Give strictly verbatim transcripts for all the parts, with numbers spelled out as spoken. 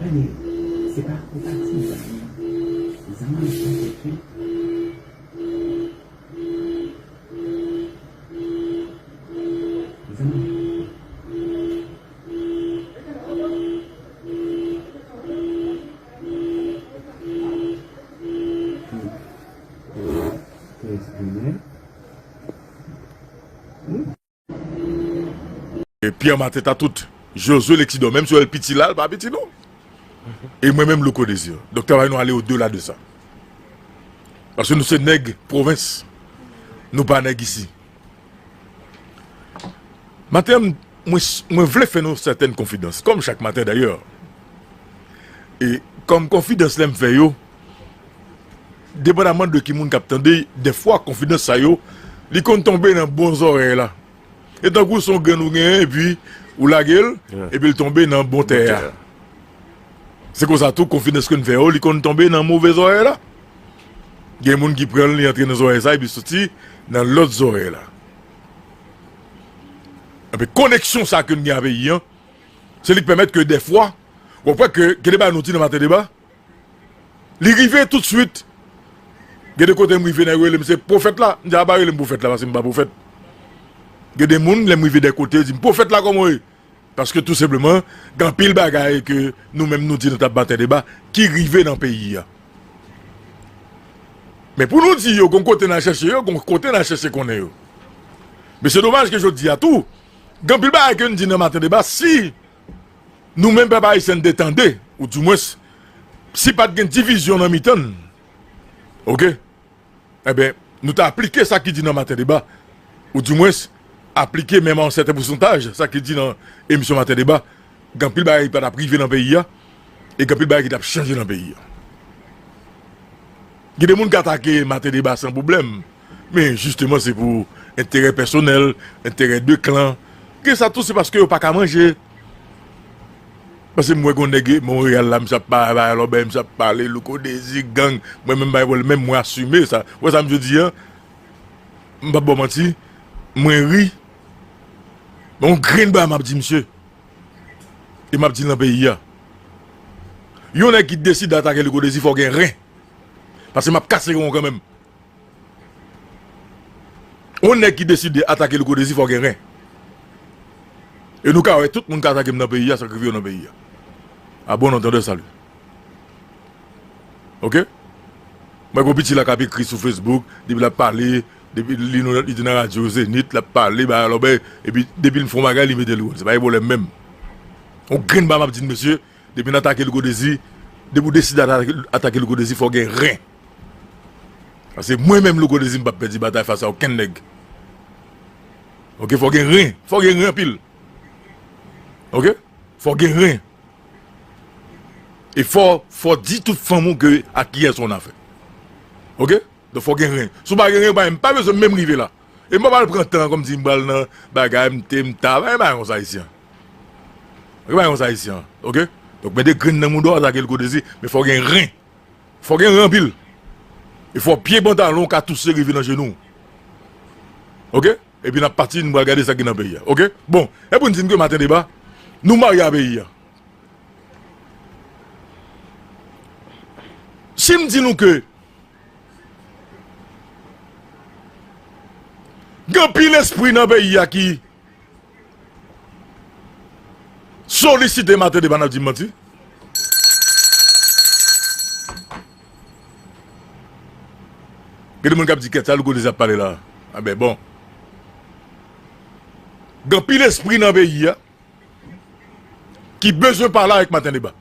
Se pa, se pa ti zam nan. Zam nan chanje tou. Zam nan. Te eksprime. E Pierre Martin Tatout, Josué Lexidor, menm si w wè l piti la, l pa piti non. E mwen menm Louko Désir. Donk travay nou ale odela de sa. Paske nou se nèg pwovens. Nou pa nèg isi. Maten an, mwen, mwen vle fè nou sètèn konfidans, kòm chak maten dayè. E kòm konfidans lè m fè yo, depandaman de ki moun k ap tande, dèfwa konfidans sa yo, li konn tonbe nan bon zòrèy la. E tankou se yon grenn ou genyen, epi ou lage l, epi l tonbe nan bon tè a. Se konsa tou, konfidans ke n fè yo, li konn tonbe nan move zòrèy la. Gen moun ki pran l, li antre nan zòrèy sa, epi soti nan lòt zòrèy la. Epi koneksyon sa ke n gen a peyi an, se li k pèmèt ke dèfwa, w ap wè ke, gen de bagay nou di nan Maten Deba, li rive toutswit. Gen de kote m rive, nèg yo rele m se pwofèt la. M di, a pa rele m pwofèt la, paske m pa pwofèt. Gen de moun, lè m rive de kote, yo di m, pwofèt la, kòman w ye? Paske tou senpleman, gen anpil bagay ke nou menm nou di nan tab Maten Deba ki rive nan peyi a. Men pou nou di yo, gon kote n al chèche yo, gon kote n al chèche konnen yo. Men se domaj ke jodi a tou, gen anpil bagay ke n di nan Maten Deba, si nou menm pèp ayisyen n te tande, oudimwens, si pa t gen divizyon nan mitan n, oke? Enben, nou ta aplike sa ki di nan Maten Deba, oudimwens, aplike menm a yon sèten pousantaj sa ki di nan emisyon Maten Deba, gen anpil bagay ki pa t ap rive nan peyi a, e gen anpil bagay ki t ap chanje nan peyi a. Gen de moun k atake Maten Deba san pwoblèm, men jisteman se pou enterè pèsonèl, enterè de klan. Gen sa tou, se paske yo pa ka manje. Paske m wè gon nèg Monreyal la, misye ap pale, bay lòbèy, misye ap pale, Louko Dezi, gang. Mwen menm, bay pwoblèm, menm mwen asime sa. Ou wè sa misye di an? M p ap ba w manti, mwen ri. Men yon grenn bagay m ap di misye. E m ap di l nan peyi a. Yon nèg ki deside atake Louko Dezi, fò w gen ren. Paske m ap kase ren w kanmenm. Yon nèg ki deside atake Louko Dezi, fò w gen ren. E nou ka wè tout moun k atake m nan peyi a, sa k rive yo nan peyi a. A bon entendeur, salut. Oke? Mwen gon piti la k ap ekri sou Facebook, depi l ap pale, depi li, li di nan radyo Zenith, l ap pale, bay lòbèy, epi depi l fè yon bagay, li mete l wòl. Se pa gen pwoblèm menm. Yon grenn bagay m ap di n, mesye, depi n atake Louko Dezi, depi w deside atake, atake Louko Dezi, fò w gen ren. Paske mwen menm, Louko Dezi, m p ap pèdi batay fas a okenn nèg. Oke, fò w gen ren. Fò w gen ren anpil. Oke? Fò w gen ren. E fò, fò w di tout fanmi w ke a kiyès w an afè. Oke? Donk fò w gen ren. Si w pa gen ren, pa, m pa bezwen menm rive la. E m pa pral pran tan kòmsi m pral nan bagay, m te, m ta, pa gen bagay konsa isi an. Pa gen bagay konsa isi an. Oke? Donk mete grenn nan mouda w, atake Louko Dezi, men fò w gen ren. Fò w gen ren anpil. E fò pye pantalon w ka touse rive nan jenou w. Oke? Epi n ap pati, nou pral gade sa ki nan peyi a. Oke? Bon, e pou n di n ke Maten Deba, nou marye a peyi a. Si m di nou ke gen anpil espri nan peyi a ki solisite Maten Deba, n ap di m manti. Gen de moun k ap di, kèt, sa Louko Dezi ap pale la. Anben, bon. Gen anpil espri nan peyi a ki bezwen pale avèk Maten Deba.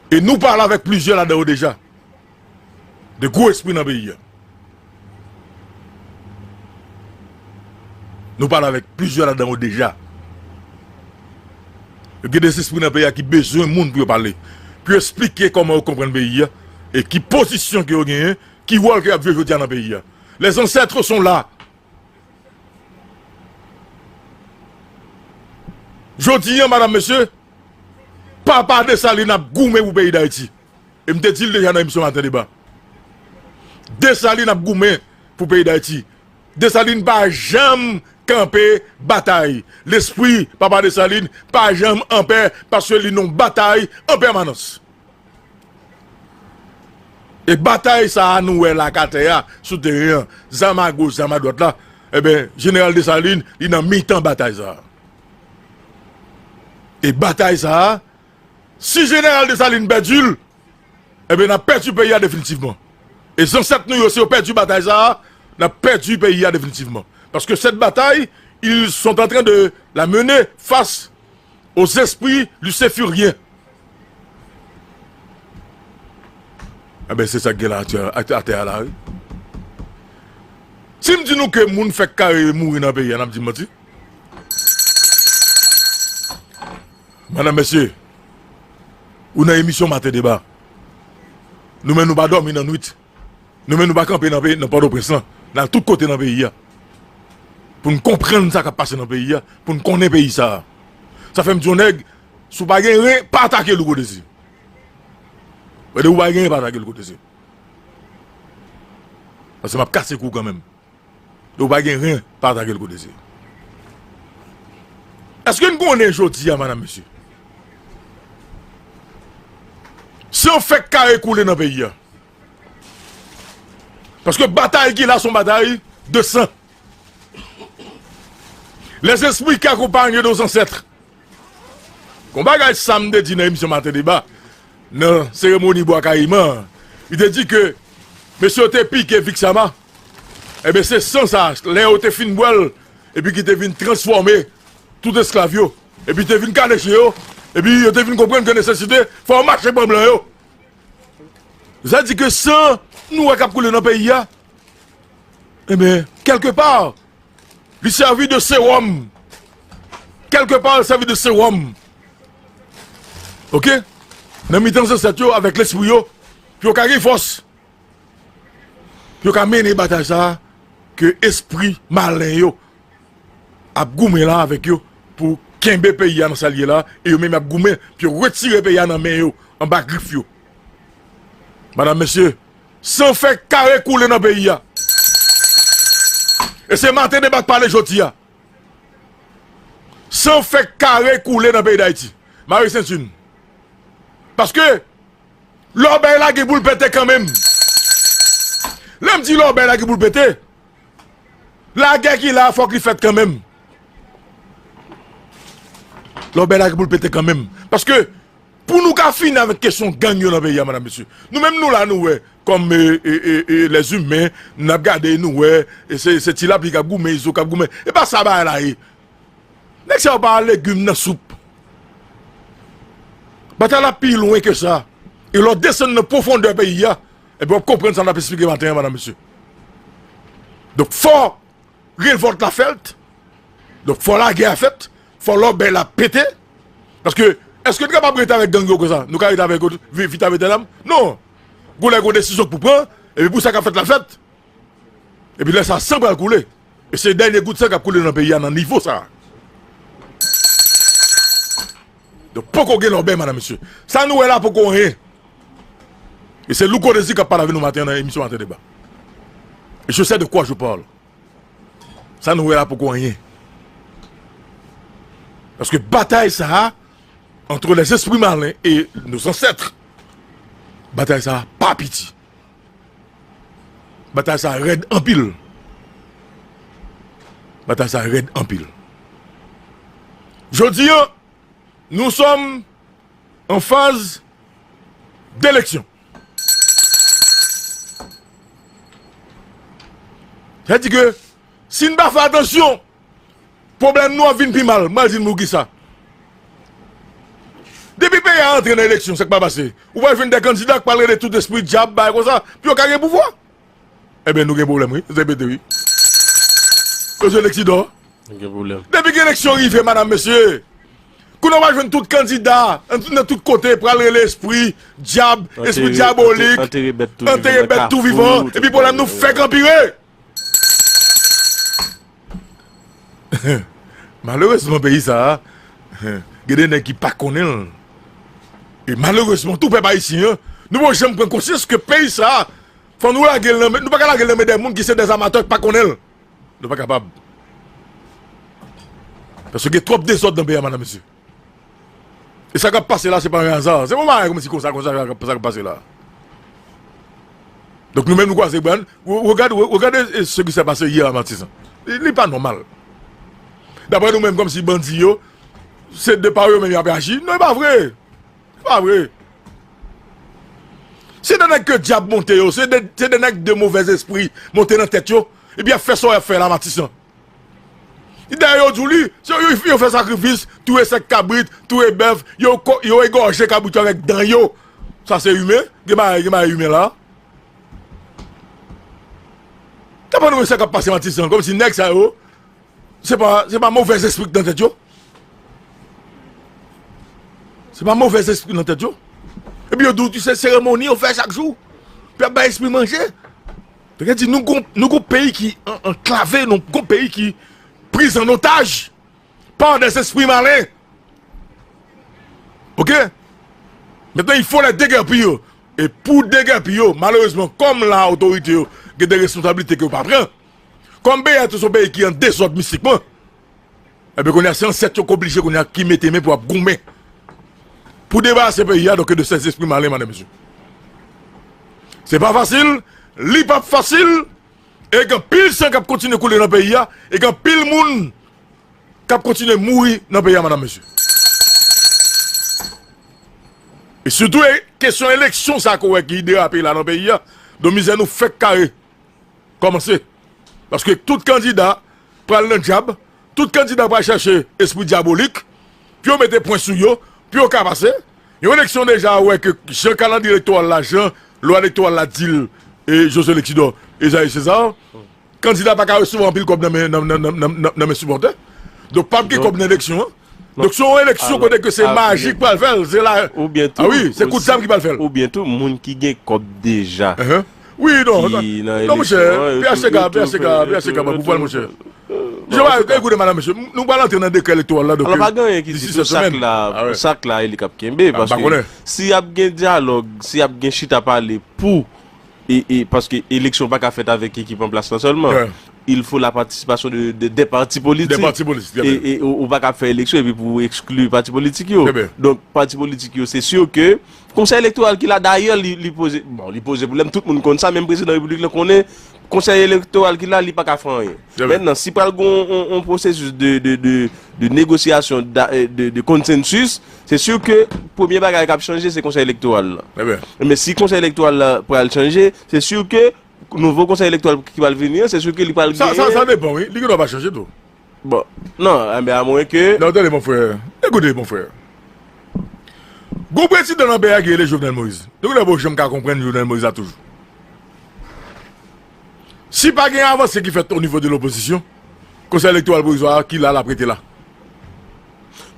E nou pale avèk plizyè ladan yo deja. De gwo espri nan peyi a. Nou pale avèk plizyè ladan yo deja. Yo gen de zespri nan peyi a ki bezwen moun pou yo pale. Pou yo eksplike kòman yo konprann peyi a. E ki pozisyon ke yo genyen, ki wòl ke y ap jwe jodi a nan peyi a. Les ancêtres sont là. Jodi a, madam, mesye, papa Desalin ap goumen pou peyi Dayiti. E m te di l deja nan emisyon Maten Deba. Desalin ap goumen pou peyi Dayiti. Desalin pa janm kanpe batay. Lespri Papa Desalin pa janm anpè, paske li nan batay an pèmanans. E batay sa a nou wè la k atè a, sou teren an, zam agoch, zam adwat la, enben, Jeneral Desalin, li nan mitan batay sa a. E batay sa a, si Jeneral Desalin pèdi l, enben, n ap pèdi peyi a definitivman. E zansèt nou yo, si yo pèdi batay sa a, n ap pèdi peyi a definitivman. Paske cette bataille, ils sont en train de la mener face aux esprits lucifériens. Enben, se sa k gen la atè, atè, atè a la, wi. Si m di nou ke moun fèk kare mouri nan peyi a, n ap di m manti. Madanm, mesye, ou nan emisyon Maten Deba. Nou menm, nou pa dòmi nan nwit. Nou menm, nou pa kanpe nan peyi, nan Pòtoprens lan. N al tout kote nan peyi a. Pou n konprann sa k ap pase nan peyi a. Pou n konnen peyi sa a. Sa fè m di yon nèg, si w pa gen ren, pa atake Louko Dezi. Ou pa gen ren, pa atake Louko Dezi. Paske m ap kase kou kanmenm. Ou pa gen ren, pa atake Louko Dezi. Èske n konnen jodi a, madanm, mesye? San fèk kare koule nan peyi a. Paske batay ki la, se yon batay de san. Les esprits qui accompagnent nos ancêtres. Gon bagay Sam te di nan emisyon Maten Deba, nan seremoni Bwa Kayiman an, li te di ke mesye yo te pike Vixama, enben, se san sa, lè yo te fin bwè l, epi ki te vin transfòme tout esklav yo, epi te vin kaleche yo, epi yo te vin konprann ke nesesite, fò yo mache pran blan yo. Sa di ke san nou wè k ap koule nan peyi a, enben, kèlkepa, li sèvi de sewòm. Kèlkepa, li sèvi de sewòm. Oke? Nan mitan zansèt yo, avèk lespri yo, pou yo ka gen fòs. Pou yo ka mennen batay sa a, ke espri malen yo ap goumen la avèk yo, pou kenbe peyi a nan sa l ye la, e yo menm ap goumen, pou yo retire peyi a nan men yo, anba grif yo. Madanm, mesye, san fè kare koule nan peyi a. E se Maten Deba k pale jodi a. San fè kare koule nan peyi Dayiti. Mare sentin. Paske, lòbèy la gen pou l pete kanmenm. Lè m di lòbèy la gen pou l pete, lagè ki la, fòk li fèt kanmenm. Lòbèy la gen pou l pete kanmenm. Paske, pou nou ka fini avèk kesyon gang yo nan peyi a, madanm, mesye, nou menm nou la, nou wè, kòm, e, e, e, e, lèzimen, n ap gade, nou wè, e se, se Ti Lapli k ap goumen, Izo k ap goumen. E pa sa bagay la ye. Nèg sa yo pa legim nan soup. Batay la pi lwen ke sa. E lè w desann nan pwofondè peyi a, ebyen, w ap konprann sa n ap esplike maten an, madanm, mesye. Donk, fò revòlt la fèt. Donk, fò lagè a fèt. Fò lòbèy la pete. Paske, èske nou kapab rete avèk gang yo konsa? Nou ka rete avèk yo vi-, vitam etènam? Non. Gon lè gon desizyon k pou pran, epi pou sa k ap fèt la fèt. Epi lè sa, san pral koule. E se dènye gout san k ap koule nan peyi a nan nivo sa a. Donk, poko gen lòbèy, madanm, mesye. Sa nou wè la poko anyen. E se Louko Dezi k ap pale avè nou maten an nan emisyon Maten Deba. E je sais de quoi je parle. Sa nou wè la poko anyen. Paske batay sa a, entre les esprits malins et nos ancêtres, batay sa a pa piti. Batay sa a rèd anpil. Batay sa a rèd anpil. Jodi a, nous sommes en phase d'élection. Sa di ke si n pa fè atansyon, pwoblèm nou ap vin pi mal. Mwen di n poukisa. Depi peyi a antre nan eleksyon, sa k pa pase? Ou pral jwenn de kandida k pral rele tout espri dyab, bagay konsa, pou yo ka gen pouvwa. Ebyen, nou gen pwoblèm, wi. Se pete, wi. Yo jwe leksidò. Nou gen pwoblèm. Depi ke eleksyon rive, madanm, mesye, kounye a w a jwenn tout kandida, nan tout kote, pral rele espri dyab, espri dyabolik, antere bèt tou vivan, antere bèt tou vivan, epi pwoblèm nou fèk anpire. Malerezman, peyi sa a, gen de nèg ki pa konnen l. E malerezman, tou pèp ayisyen an, nou poko janm pran konsyans ke peyi sa a, fò nou lage l nan men, nou pa ka lage l nan men de moun ki se de amatè ki pa konnen l. Nou pa kapab. Paske gen twòp dezòd nan peyi a, madanm, mesye. E sa k ap pase la, se pa yon aza. Se pa yon bagay kòmsi konsa, konsa, sa k ap, sa k ap pase la. Donk, nou menm, nou kwaze bra n. Wo-, wo gade, wo-, wo gade, e, ce qui s'est passé hier à Matisan. Li, li pa nòmal. Daprè nou menm, kòmsi bandi yo, se de pa yo menm y ap aji. Non, e pa vre. Se pa vre. Se de nèg ke dyab monte yo, se de, se de nèg de movèzespri monte nan tèt yo, epi y ap fè sa y ap fè la, Matisan. Dayè, yo di w li, se yo, yo fè sakrifis, touye sèk kabrit, touye bèf, yo ko-, yo egòje kabrit yo avèk dan yo. Sa se imen? Gen bagay, gen bagay imen la? Daprè nou, sa k ap pase Matisan, kòmsi nèg sa yo, Se pa, se pa movèzespri k nan tèt yo. Se pa movèzespri k nan tèt yo. Epi yo di w se seremoni yo fè chak jou. Pou y ap bay espri manje. Sa vle di nou gon, nou gon peyi ki an-, anklave, nou gon peyi ki priz an otaj pa dèzespri malen. Oke? Maintenant, il faut les déguerpir. E pou degèpi yo, malerezman, kòm la otorite yo gen de responsablite ke yo pa pran, kòm peyi a tou se yon peyi ki an dezòd mistikman, ebyen, kounye a, se ansèt yo k oblije, kounye a, ki mete men pou ap goumen pou debarase peyi a, donk, de sèzespri malen, madanm, mesye. Se pa fasil, li p ap fasil, e gen anpil san k ap kontinye koule nan peyi a, e gen anpil moun k ap kontinye mouri nan peyi a, madanm, mesye. E sitou, e, kesyon eleksyon sa ke w wè ki derape la nan peyi a, donk mizè nou fèk kare kòmanse. Paske tout kandida pral nan dyab, tout kandida pral chèche espri dyabolik, pou yo mete pwen sou yo, pou yo ka pase. Yon eleksyon deja, ou wè ke jan kalandriye elektoral la, jan lwa elektoral la di l, e José Lexidor, Esaïe César, kandida pa ka resevwa anpil kòb nan men, nan, nan men sipòtè. Donk, p ap gen kòb nan eleksyon an. Donk, se yon eleksyon kote ke se maji k pral fè l, se la. Oubyen tou, a wi, se kout zam ki pral fè l. Oubyen tou, moun ki gen kòb deja. Wi, non, non, non, monchè, P H T K, P H T K, P H T K, pa pou pral, monchè. Jan, ekoute, madanm, mesye, nou pral antre nan dekrè elektoral la, donk, alò, pa gen anyen ki di tou sa k la, sa k la, e li k ap kenbe, paske si ap gen dyalòg, si ap gen chita pale pou E, e, paske eleksyon pa ka fèt avèk ekip an plas la sèlman. Il faut la participation de, de, des partis politiques. Des partis politiques, très bien. E, e ou, ou pa ka fè eleksyon epi pou ou ekskli pati politik yo. Très bien. Donk, pati politik yo, se si ke Konsèy Elektoral ki la, dayè, li, li poze, bon, li poze pwoblèm, tout moun konn sa, menm prezidan repiblik la konnen Konsèy Elektoral ki la, li pa ka fè anyen. Très bien. Mentnan, si pral gon on, on pwosesis de, de, de, de negosyasyon, da-, de, de konsansis, se si ke premye bagay k ap chanje, se Konsèy Elektoral la. Très bien. Men si Konsèy Elektoral la pral chanje, se si ke nouvo Konsèy Elektoral ki pral vini an, se si ke li pral genyen. Sa, sa, sa depann, wi. Li gendwa pa chanje tou. Bon, non, enben, amwen ke. Non, tande, mon frè. Ekoute, mon frè. Gon prezidan nan peyi a ki rele Jovenel Moïse. Depi lè, bon, janm ka konprann Jovenel Moïse la toujou. Si pa gen avanse ki fèt o nivo de lopozisyon, Konsèy Elektoral Pwovizwa a ki la, l ap rete la.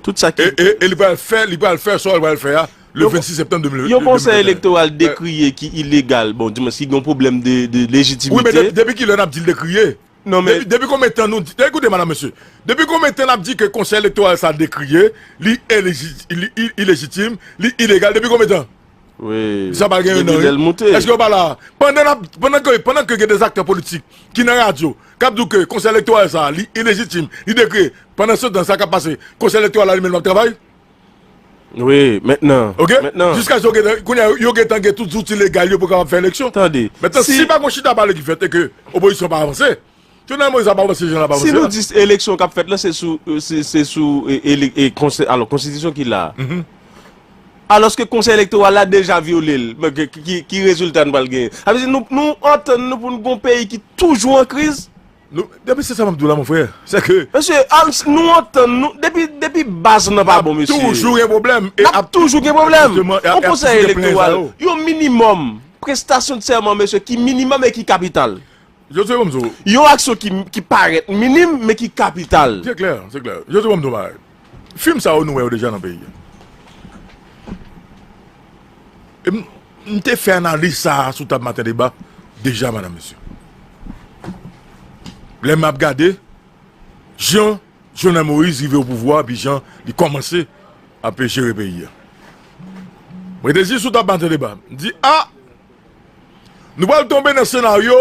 Tout sa ki. E, e, e li pral fè, li pral fè sa l pral fè a, le vennsis septanm de mil vennsis. Yon Konsèy Elektoral dekriye ki ilegal, bon, di mwens ki gen yon pwoblèm de, de lejitimite. Wi, men de-, depi kilè n ap di l dekriye? Non, men. Depi, depi konbyen tan nou di, ekoute, madanm, mesye, depi konbyen tan n ap di ke Konsèy Elektoral sa dekriye, li eleji-, li i-, ilejitim, li ilegal, depi konbyen tan? Wi. Sa pa gen yon an, wi. Èske yo pa la? Pandan n ap, pandan ke, pandan ke gen des acteurs politiques ki nan radyo, k ap di w ke Konsèy Elektoral sa, li ilejitim, li dekriye, pandan se tan, sa k ap pase, Konsèy Elektoral la, li menm, l ap travay? Wi, mentnan. Oke? Mentnan. Jiskaske yo gentan, kounye a, yo gentan gen tout zouti legal yo pou kapab fè eleksyon. Tande. Mentnan, si pa gon chita pale ki fèt e ke opozisyon pa avanse, Jovenel Moïse ap avanse jan l ap avanse a. Si nou di eleksyon k ap fèt la, se sou, se, se sou, e, ele-, e, konsè-, alò, konstitisyon ki la a. Alòske Konsèy Elektoral la deja vyole l, men ki, ki, ki rezilta n pral genyen? Sa vle di nou, nou antann nou pou n gon peyi ki toujou an kriz? Nou, depi se sa m ap di w la, mon frè, se ke. Mesye, al, nou antann nou, depi, depi baz nan pa bon, mesye. N ap toujou gen pwoblèm. N ap toujou gen pwoblèm. Jisteman, y a, y a toujou gen pwoblèm. On Konsèy Elektoral, yon minimòm, prestasyon de sèman, mesye, ki minimòm e ki kapital. Jodi a, ban m di w. Yon aksyon ki, ki parèt minim, men ki kapital. Se klè, se klè. Jodi a, ban m di w bagay. Fim sa yo nou wè yo deja nan peyi a. E m, m te fè analiz sa a sou tab Maten Deba deja, madanm, mesye. Lè m ap gade, jan Jovenel Moïse rive o pouvwa, epi jan li kòmanse ap jere peyi a. Mwen te di sou tab Maten Deba, m di, a, nou pral tonbe nan senaryo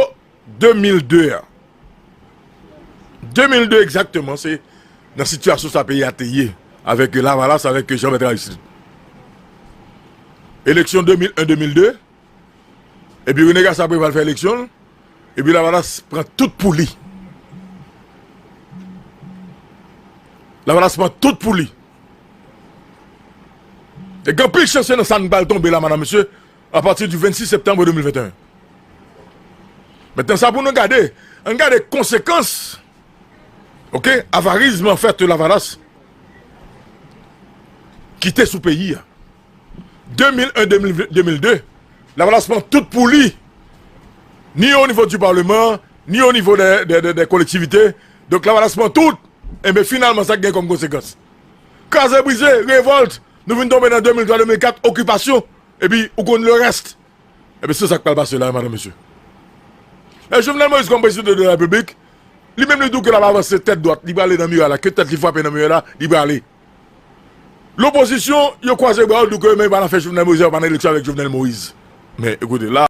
de mil de a. De mil de egzakteman, se nan sitiyasyon sa peyi a te ye avèk Lavalas, avèk Jean Bertrand Aristide. Eleksyon de mil en, de mil de, epi René Cassy apre pral fè eleksyon l, epi Lavalas pran tout pou li. Lavalas pran tout pou li. E gen anpil chans se nan sa n pral tonbe la, madam, mesye, apati di vennsis septanm de mil venteyen. Mentnan, sa pou nou gade, ann gade konsekans, oke, avarizm, anfèt, Lavalas kite sou peyi a. De mil en, de mil, de mil de, Lavalas pran tout pou li, ni o nivo di palman, ni o nivo dè, dè, dè, dè kolektivite. Donk, Lavalas pran tout. Enben, finalman, sa k gen kòm konsekans? Kraze brize, revòlt, nou vin tonbe nan de mil twa, de mil kat, okipasyon, epi ou konn le reste. Enben, se sa k pral pase la, madam, mesye. E Jovenel Moïse, kòm prezidan de la Repiblik, li menm li di w ke l ap avanse tèt dwat, li prale nan miray la, ke tèt li frape nan miray la, li prale. Lopozisyon, yo kwaze bra yo, di w ke men yo pa nan afè Jovenel Moïse, yo pa nan eleksyon avèk Jovenel Moïse. Men, ekoute, la,